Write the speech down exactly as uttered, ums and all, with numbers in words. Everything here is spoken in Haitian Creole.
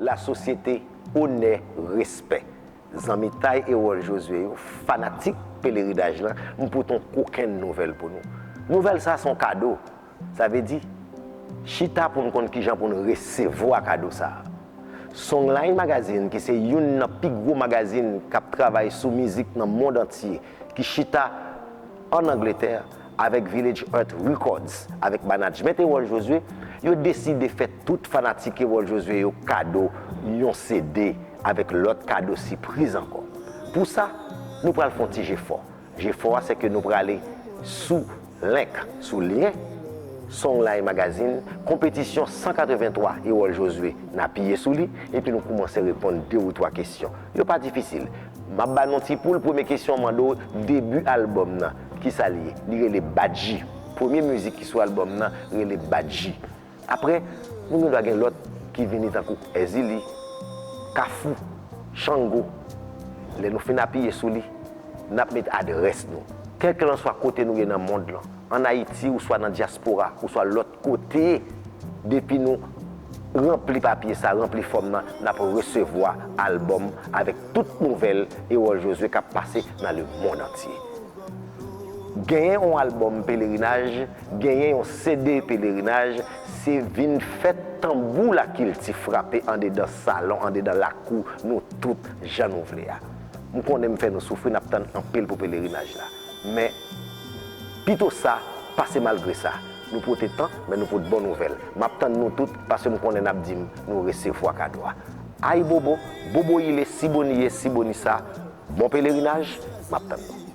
Lasosyete, onè, respè. Zanmitay Erol Josué yo, fanatik pelerinaj lan, m pote yon kokenn nouvèl pou nou. Nouvèl sa a se yon kado. Sa vle di, chita pou n konn kijan pou n resevwa kado sa a. Songline Magazine, ki se youn nan pi gwo magazin k ap travay sou mizik nan mond antye, ki chita ann Angletè, avèk Village Earth Records, avèk management Erol Josué, yo deside fè tout fanatik Erol Josué yo kado yon C D avèk lòt kado sipriz ankò. Pou sa, nou pral fè yon ti jefò. Jefò a, se ke nou prale sou link, sou lyen Songline Magazine, konpetisyon san katrevenntwa Erol Josué, n apiye sou li, epi nou koumanse reponn de ou twa kesyon. Yo pa difisil. M ap ba nou ti poul, premye kesyon mande w debi albòm nan, kisa li ye? Li rele Badji. Premye mizik ki sou albòm nan rele Badji. Apre, nou gen dwa gen lòt ki vini tankou Èzili, Kafou, Chango. Lè nou fin apiye sou li, n ap met adrès nou. Kèlkelanswa kote nou ye nan mond lan, ann Ayiti ouswa nan dyaspora, ouswa lòt kote, depi nou ranpli papye sa, ranpli fòm nan, n ap resevwa albòm avèk tout nouvèl Erol Josué k ap pase nan lemonn antye. Genyen yon albòm pelerinaj, genyen yon C D pelerinaj, se vin fè tanbou lakilti frape andedan salon, andedan lakou nou tout, jan nou vle a. M konnen m fè nou soufri, n ap tann anpil pou pelerinaj la. Men, pito sa, pase malgre sa. Nou pote tan, men nou pote bon nouvèl. M ap tann nou tout, paske m konnen n ap di m nou resevwa kado a. Ayibobo, bobo ile, siboniye, sibonisa, bon pelerinaj, m ap tann nou.